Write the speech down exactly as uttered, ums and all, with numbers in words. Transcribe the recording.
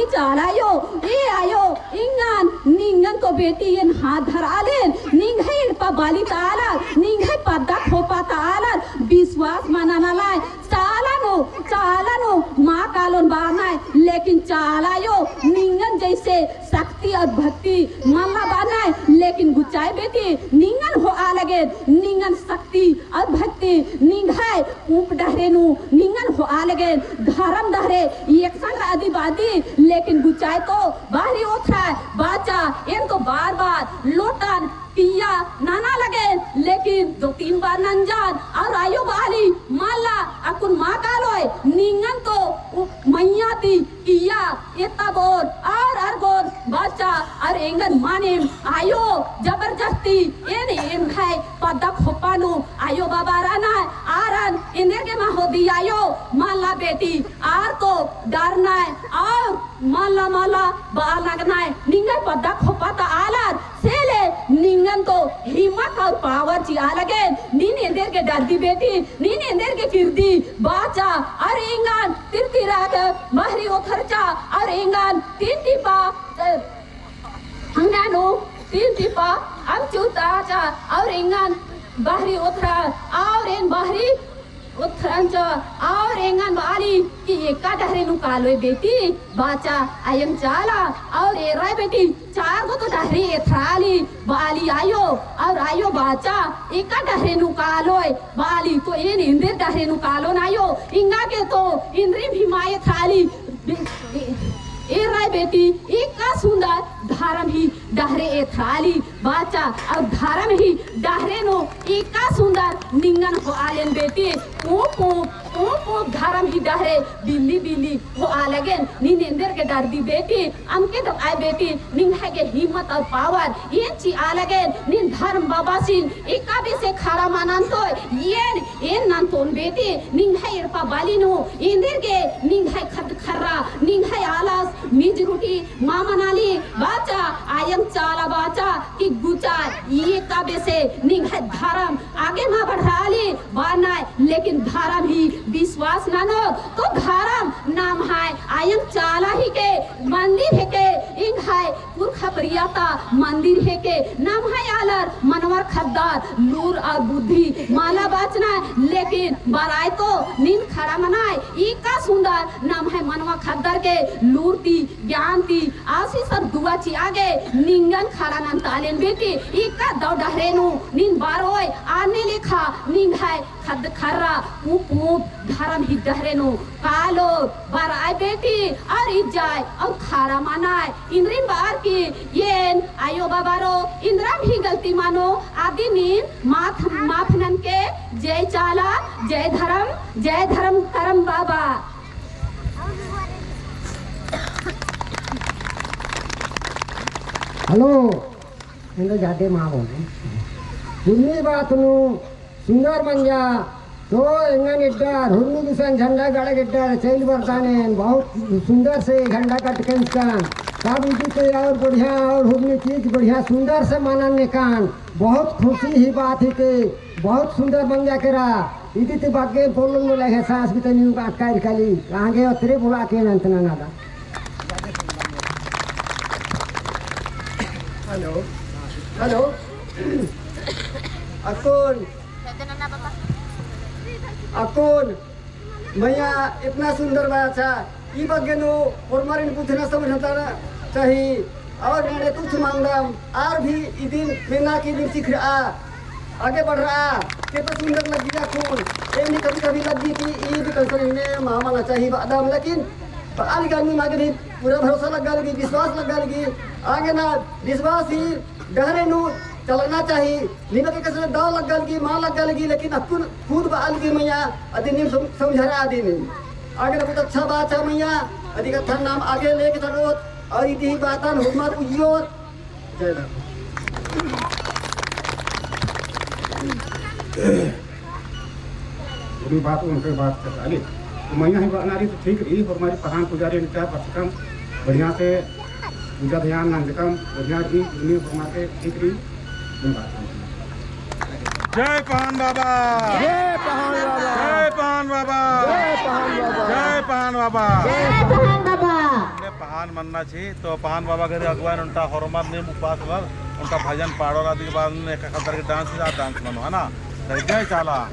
चाला आयो, ए आयो, एंगन, निंगन तो बेटी एन हाथ धरआलेन, निंग्है एड़पा बाली ता आलर, निंग्है पद्दा खोपा ता आलर, विश्वास मना ननालय, चाला नू, चाला नू, माँ कालोन बअनय, लेकिन चाला आयो, निंगन जैसे शक्ति और भक्ति मल्ला बअनय, लेकिन गुचाय बेटी, निंगन होआ लगेन, निंगन शक्ति और भक्ति निंग्है पूँप डहरे नू निंगन होआ लगेन, धरम डहरे एकसन रअदी बअदी, लेकिन गुचाय तो बहरी ओथरा बाचा, एन तो बार बार लोटन पिया नना लगेन, लेकिन दो तीन बार नंजन, और आयो बअली, मल्ला अक्कुन माँ कालोय, निंगन तो उ-, मइय्याँ ती किइय्या एत्ता बोर और अरगोर बाचा और एंगन मानिम आयो जबरदस्ती एन एंग्है पद्दा खोपा नू आयो बाबा रअनय आरन एन्देर गे मा होदी आयो मल्ला बेटी आर तो डरनय और मल्ला मल्ला बआ लगनय निंग्है पद्दा खोपा ता आलर से ले निंगन तो हिम्मत और power चिआ लगेन, नीन एन्देर गे डरदी बेटी, नीन एन्देर गे किरदी बाचा, और एंगन तिरतिरा के बहरी ओथरचा, और एंगन तीन टिपा, अ, हंगना नू तीन टिपा अमचू ताचा, और एंगन बहरी ओथरा, और एन बहरी ओथरंचा, और एंगन बअली कि एका डहरे नू कालोय बेटी, बाचा आयंग चाला, और एरा बेटी, चार गो तो डहरे एथराली, बअली आयो, और आयो बाचा, एका डहरे नू कालोय, बअली तो एन एन्देर डहरे नू कालोन आयो, एंगा गे तो एन्देरिम ही मा एथराली, बे-, ए-, एरा बेटी, एका सुंदर धरम ही डहरे एथराली, बाचा, और धरम ही डहरे नू एका सुंदर निंगन होआलेन बेटी, पूँप पूँप, पूँप पूँप धरम ही डहरे बिल्ली बिल्ली होआ लगेन, नीन एन्देर गे डरदी बेटी, अमके दव आय बेटी, निंग्है गे हिम्मत और power, एन चिआ लगेन, नीन धरम बाबासिन एका बेसे खड़ा मा नन्तोय, एन एन नन्तोन बेटी, निंग्है एड़पा बाली नू, एन्देर गे निंग्है खद्द खर्रा, निंग्है आलस, मिज गुटी, मा मनाली, बाचा, आयंग चाला बाचा, कि गुचा, एका बेसे निंग्है धरम आगे मा बढ़ाली, बअनय, लेकिन धरम ही विश्वास ननोत, तो धरम नम्है आयंग चाला ही के मंदिर हेके, एंग्है पुरखा परिया ता मंदिर हेके, नम्है आलर मनवर खद्दर लूर और बुद्धि मला बाचना, लेकिन बरआय तो नीन खड़ा मनय, एका सुंदर नम्है मनवा खद्दर के लूर ती, ज्ञान ती, आशीष और दुआ चिआ गे निंगन खड़ा नन्तालेन बेटी, एका दव डहरे नू नीन बरओय, आने लेखा निंग्है खद्द खर्रा पूँप पूँप धरम ही डहरे नू कालो बरआय बेटी, और इज्जाय और खड़ा मनय। एन्देरिम बअर की एन आयो बाबारो एन्देरम ही गलती मनो, अदिन नीन माफ, माफ ननके। जय चाला, जय धरम, जय धरम करम बाबा। Hello। एंगा जादे मा बोले। हुरमी बात नू सुंदर मंजा, तो एंगन एड्डा, हुरमी गुसन झंडा गड़क एड्डा, चइल बरदानेन, बहुत सुंदर से झंडा कटकन कन। तब इदी ते और बढ़िया, और हुरमी चीज बढ़िया, सुंदर से मानन नेकान। बहुत खुशी ही बात ही के, बहुत सुंदर मंजा केरा। इदी ते बागे पोलन बोला है, सांस भी तनी अटकाई काली, आगे उतरे बोला के अंत ना नादा। Hello, hello। अक्कुन, अक्कुन, मइय्याँ इतना सुंदर बाचा, ई बग्गे नू होरमारिन बुझना समझना चाही। और नने तुछ मांगदम, आर भी इदिन मेना की इदिन सिखरआ, आगे बढ़रआ, केतना सुंदर लग्गी अक्कुन। एमनी कभी कभी लग्गी कि ई भी concern इन्ने मा मना चाही बअदम, लेकिन बआ लगी आगे भी पूरा भरोसा लग्गा लगी, विश्वास लग्गा लगी। आगे ना विश्वास ही डहरे नू चलना चाही। नीम के कइसे दव लग्गा लगी, मा लग्गा लगी, लेकिन अक्कुन खुद बआ लगी मइय्याँ, अदिन नीम सम-, समझरआ अदिन। आगे ना बहुत अच्छा बात है मइय्याँ, अदी कत्थन नाम आगे लेके चलोत, और इदी ही बातन होरमर उइयोत। जय धर्म। उनी बात उनके बात कर डाली। तो मइय्याँ ही बअना रई तो ठीक रई, होरमारिन पहान पुजारी ने क्या बरचकम, बढ़िया से पूजा ध्यान नंजकम, बढ़िया रई, उनी होरमार के ठीक रई, उनी बात। जय पहान बाबा। जय पहान बाबा। जय पहान बाबा। जय पहान बाबा। जय पहान बाबा। जय पहान बाबा। हमने पहान मन्ना ची, तो पहान बाबा घरे अगुवाई नू ओन्टा होरमर नीम उपास लर, ओन्टा भजन पाड़ोर अदी के बाद में एका खद्दर के dance, आ dance मनो, है ना? तो जय चाला।